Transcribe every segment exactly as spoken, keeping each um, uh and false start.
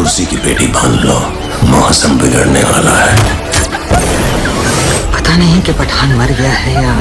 कुर्सी की पेटी बांध लो, मौसम बिगड़ने वाला है। पता नहीं कि पठान मर गया है या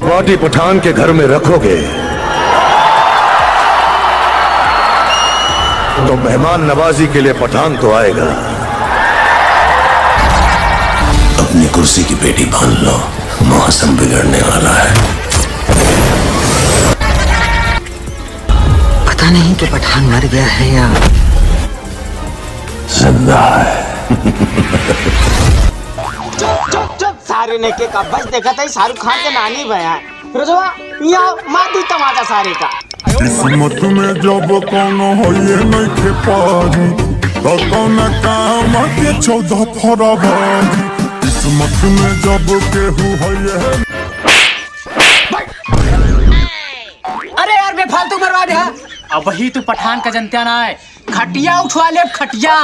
पार्टी पठान के घर में रखोगे तो मेहमान नवाजी के लिए पठान तो आएगा। अपनी कुर्सी की पेटी बांध लो, मौसम बिगड़ने वाला है। पता नहीं कि पठान मर गया है या जिंदा है। चुप, चुप, चुप, सारे ने के कब्बस देखत है, शाहरुख खान के नानी भया। फिरोजवा, यहाँ मार दी तमाचा सारे का। किस्मत में जब कौनो होइए नइखे पारी, तो कौन काम के चौदह फरवरी। किस्मत में जब केहू होइए अरे यार, बेफालतू मरवा दे, हाँ। अबही तू पठान का जनत्या ना है, खटिया उठवा ले, खटिया।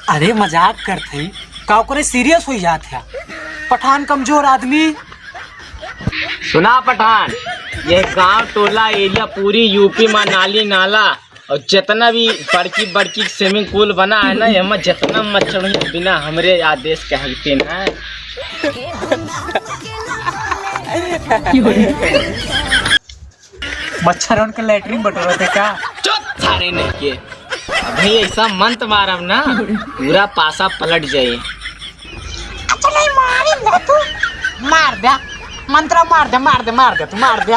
अरे मजाक करत हई, का ओकरे serious होई जात है? पठान कमजोर आदमी। सुना पठान, ये गांव टोला area पूरी यूपी में नाली नाला और जितना भी बड़की बड़की swimming pool बना है ना, एमा जितना मच्छर होई बिना हमरे आदेश के हगते ना। मच्छरन के latrine बटोरत है का? चुप सारे नहीं के। अबे ऐसा मंत्र मारब ना, पूरा पासा पलट जाए। अच्छा नहीं मारे ना तू, मार दे, मंत्र मार दे, मार दे, मार दे, तू मार दे।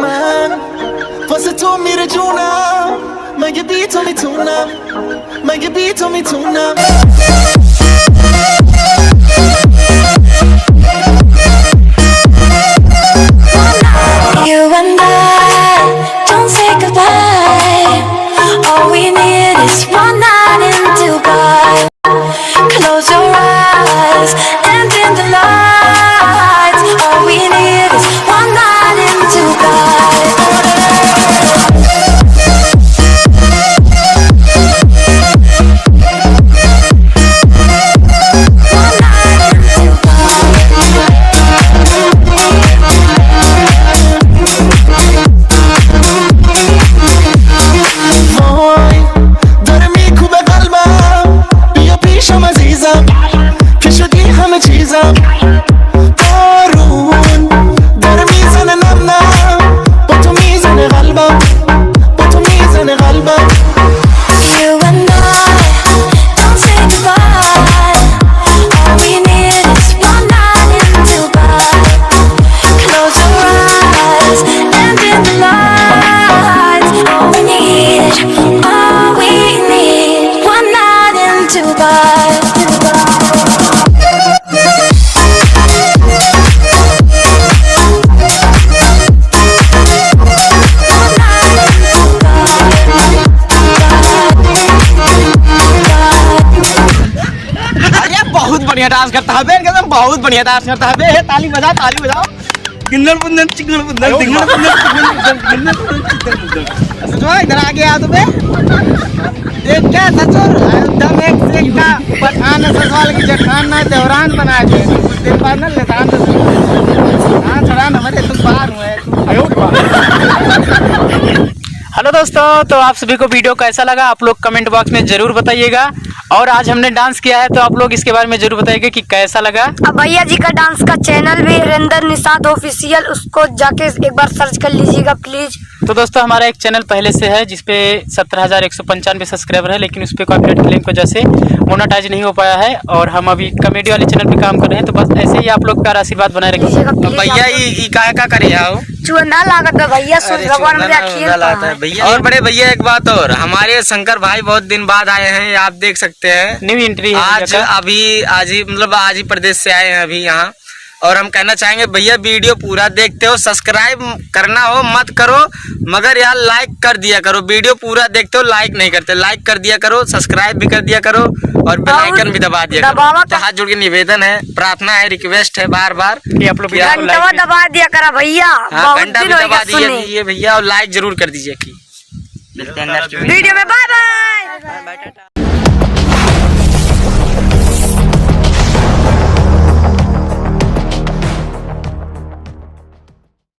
Man, واسه تو میره جونم، مگه بی تو میتونم، مگه بی تو میتونم؟ You and I don't say goodbye. All we need is one night in Dubai. Close your eyes and dim the lights. All we need is one night in Dubai. One night in Dubai. وای، داره می‌کوبه قلبم. بیا پیشم عزیزم، که شدی همه ये डांस करता है बे, एकदम बहुत बढ़िया डांस करता है बे। हे, ताली बजा, ताली बजाओ। गिन्नर पुन्नर चिकन पुन्नर, गिन्नर पुन्नर चिकन पुन्नर, गिन्नर पुन्नर चिकन पुन्नर। सचवा इधर आ गया तो बे। देख क्या ससुर, एकदम एक से एक का पठान है ससुर, लेकिन जेठान ना देवरान बना के कुछ दिन बाद ना लेदान तो हाँ, थोड़ा ना मरे तुम बाहर हुए। हेलो दोस्तों, तो आप सभी को वीडियो कैसा लगा आप लोग कमेंट बॉक्स में जरूर बताइएगा। और आज हमने डांस किया है तो आप लोग इसके बारे में जरूर बताइएगा कि कैसा लगा। अब भैया जी का डांस का चैनल भी हरेंद्र निषाद ऑफिशियल, उसको जाके एक बार सर्च कर लीजिएगा प्लीज। तो दोस्तों, हमारा एक चैनल पहले से है जिसपे सत्रह हजार एक सौ पंचानवे सब्सक्राइबर है, लेकिन उस पे कॉपीराइट क्लेम की वजह से मोनेटाइज नहीं हो पाया है और हम अभी कॉमेडी वाले चैनल पे काम कर रहे हैं। तो बस ऐसे ही आप लोग प्यारा आशीर्वाद बनाए रखिए। लीजिएगा प्लीज भैया। आप लोग। ई, ई काहे का करे आओ? चुअंधा लागत है भैया, सूरज अरे, भगवान चुअंधा मेरे ना, अखियन उंधा लागत है भैया। और बड़े भैया, एक बात और, हमारे शंकर भाई बहुत दिन बाद आए हैं, आप देख सकते हैं। न्यू एंट्री है आज, भैया का। अभी आज ही, मतलब, आज ही प्रदेश से आए हैं अभी यहाँ। और हम कहना चाहेंगे भैया, वीडियो पूरा देखते हो, सब्सक्राइब करना हो मत करो, मगर यार लाइक कर दिया करो। वीडियो पूरा देखते हो, लाइक नहीं करते, लाइक कर दिया करो, सब्सक्राइब भी कर दिया करो और बेल और आइकन भी दबा दिया करो। दबावा तो कर- हाथ जोड़ के निवेदन है, प्रार्थना है, रिक्वेस्ट है बार बार कि आप लोग कि वीडियो आप को घंटवा लाइक भी दबा दिया करा भैया, हाँ, बहुत घंटा दिन भी हो दबा गया दिया सुने। कीजिए भैया और लाइक जरूर कर दीजिए कि मिलते हैं नेक्स्ट वीडियो में, बाय बाय।